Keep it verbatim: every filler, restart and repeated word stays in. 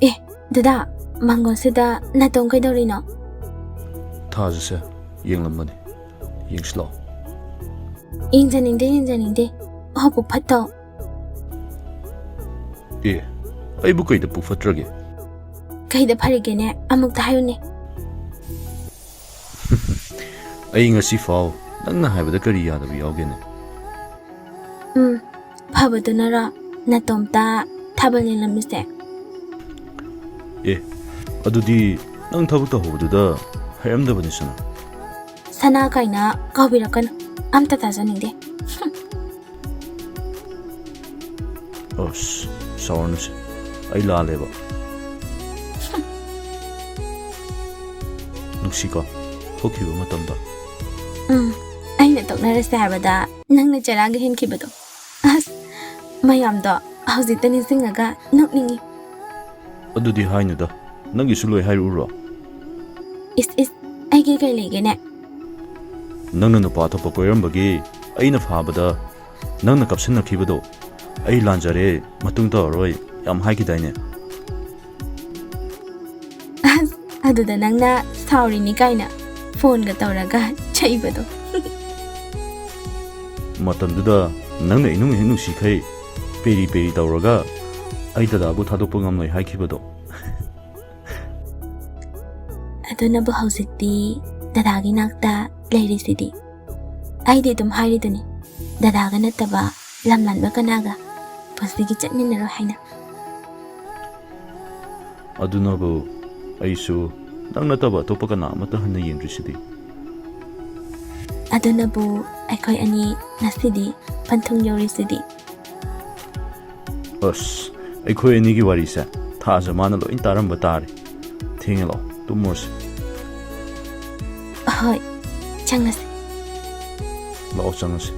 ꯑꯦ, ꯗꯗꯥ, ꯃꯪꯒꯣꯜꯁꯤꯗ ꯅꯥꯇꯣꯝ ꯀꯩꯗꯧꯔꯤꯅꯣ? ꯊꯥꯖꯁꯦ ꯌꯦꯡꯂꯝꯕꯅꯤ꯫ ꯌꯦꯡꯁꯤ ꯂꯥꯛꯑꯣ꯫ ꯌꯦꯡꯖꯅꯤꯡꯗꯦ, ꯌꯦꯡꯖꯅꯤꯡꯗꯦ꯫ ꯑꯣ, ꯄꯨꯛ ꯐꯠꯇꯧ꯫ ꯑꯦ, ꯑꯩꯕꯨ ꯀꯩꯗ ꯄꯨꯛ ꯐꯠꯇ꯭ꯔꯒꯦ? ꯀꯩꯗ ꯐꯔꯤꯒꯦꯅꯦ? ꯑꯃꯨꯛꯇ ꯍꯥꯏꯌꯨꯅꯦ꯫ ꯑꯩ ꯉꯁꯤ ꯐꯥꯎ ꯅꯪꯅ ꯍꯥꯏꯕꯗ ꯀꯔꯤ ꯌꯥꯗꯕ ꯌꯥꯎꯒꯦꯅꯦ? ꯎꯝ, ꯐꯕꯗꯨꯅꯔꯣ ꯅꯥꯇꯣꯝꯇ ꯊꯥꯕꯜ ꯌꯦꯡꯂꯝꯃꯤꯁꯦ? ꯑꯦ, ꯑꯗꯨꯗꯤ ꯅꯪ ꯊꯕꯛ ꯇꯧꯍꯧꯕꯗꯨꯗ ꯍꯥꯏꯔꯝꯗꯕꯅꯤ, ꯁꯅꯥ꯫ ꯁꯅꯥ ꯀꯥꯏꯅ ꯀꯧꯕꯤꯔꯛꯀꯅꯨ, ꯑꯝꯇ ꯇꯥꯖꯅꯤꯡꯗꯦ꯫ ꯑꯁ, ꯁꯥꯎꯔꯅꯨꯁꯦ, ꯑꯩ ꯂꯥꯜꯂꯦꯕ꯫ ꯅꯨꯡꯁꯤꯀꯣ, ꯍꯧꯈꯤꯕ ꯃꯇꯝꯗꯣ꯫ ꯎꯝ, ꯑꯩꯅ ꯇꯣꯛꯅꯔꯁꯦ ꯍꯥꯏꯕꯗ ꯅꯪꯅ ꯆꯔꯥꯒ ꯍꯦꯟꯈꯤꯕꯗꯣ꯫ ꯑꯁ, ꯃꯌꯥꯝꯗꯣ ꯍꯧꯖꯤꯛꯇ ꯅꯤꯡꯁꯤꯡꯉꯒ ꯅꯣꯛꯅꯤꯡꯉꯤ꯫ ꯑꯗꯨꯗꯤ ꯍꯥꯏꯅꯨꯗ, ꯅꯪꯒꯤꯁꯨ ꯂꯣꯏ ꯍꯥꯏꯔꯛꯎꯔꯣ? ꯏꯁ ꯏꯁ, ꯑꯩꯒꯤ ꯀꯩ ꯂꯩꯒꯦꯅꯦ? ꯅꯪꯅ ꯅꯨꯄꯥ ꯑꯇꯣꯞꯄ ꯀꯣꯏꯔꯝꯕꯒꯤ ꯑꯩꯅ ꯐꯥꯕꯗ ꯅꯪꯅ ꯀꯞꯁꯤꯟꯅꯈꯤꯕꯗꯣ, "ꯑꯩ ꯂꯥꯟꯖꯔꯦ, ꯃꯇꯨꯡ ꯇꯧꯔꯔꯣꯏ" ꯌꯥꯝ ꯍꯥꯏꯈꯤꯗꯥꯏꯅꯦ? ꯑꯁ, ꯑꯗꯨꯗ ꯅꯪꯅ ꯁꯥꯎꯔꯤꯅꯤ ꯀꯥꯏꯅ ꯐꯣꯟꯒ ꯇꯧꯔꯒ ꯆꯩꯕꯗꯣ꯫ ꯃꯇꯝꯗꯨꯗ ꯅꯪꯅ ꯏꯅꯨꯡ ꯍꯦꯛ ꯅꯨꯡꯁꯤꯈꯩ ꯄꯦꯔꯤ ꯄꯦꯔꯤ ꯇꯧꯔꯒ ꯑꯩ ꯗꯗꯥꯕꯨ ꯊꯥꯗꯣꯛꯄ ꯉꯝꯂꯣꯏ ꯍꯥꯏꯈꯤꯕꯗꯣ꯫ ꯑꯗꯨꯅꯕꯨ ꯍꯧꯖꯤꯛꯇꯤ ꯗꯗꯥꯒꯤ ꯅꯥꯛꯇ ꯂꯩꯔꯤꯁꯤꯗꯤ꯫ ꯑꯩꯗꯤ ꯑꯗꯨꯝ ꯍꯥꯏꯔꯤꯗꯨꯅꯤ, ꯗꯗꯥꯒ ꯅꯠꯇꯕ ꯂꯝ ꯂꯥꯟꯕ ꯀꯅꯥꯒ ꯄꯨꯟꯁꯤꯒꯤ ꯆꯠꯃꯤꯟꯅꯔꯣꯏ ꯍꯥꯏꯅ꯫ ꯑꯗꯨꯅꯕꯨ ꯑꯩꯁꯨ ꯅꯪ ꯅꯠꯇꯕ ꯑꯇꯣꯞꯄ ꯀꯅꯥ ꯑꯃꯠꯇ ꯍꯟꯅ ꯌꯦꯡꯗ꯭ꯔꯤꯁꯤꯗꯤ꯫ ꯑꯗꯨꯅꯕꯨ ꯑꯩꯈꯣꯏ ꯑꯅꯤ ꯉꯁꯤꯗꯤ ꯄꯟꯊꯨꯡ ꯌꯧꯔꯤꯁꯤꯗꯤ꯫ ꯑꯁ, ꯑꯩꯈꯣꯏ ꯑꯅꯤꯒꯤ ꯋꯥꯔꯤꯁꯦ ꯊꯥꯖ ꯃꯥꯅ ꯂꯣꯏ ꯇꯥꯔꯝꯕ ꯇꯥꯔꯦ꯫ ꯊꯦꯡꯉꯦ, ꯂꯥꯛꯑꯣ, ꯇꯨꯝꯃꯨꯔꯁꯤ꯫ ꯍꯣꯏ, ꯆꯪꯉꯁꯤ꯫ ꯂꯥꯛꯑꯣ, ꯆꯪꯉꯁꯤ꯫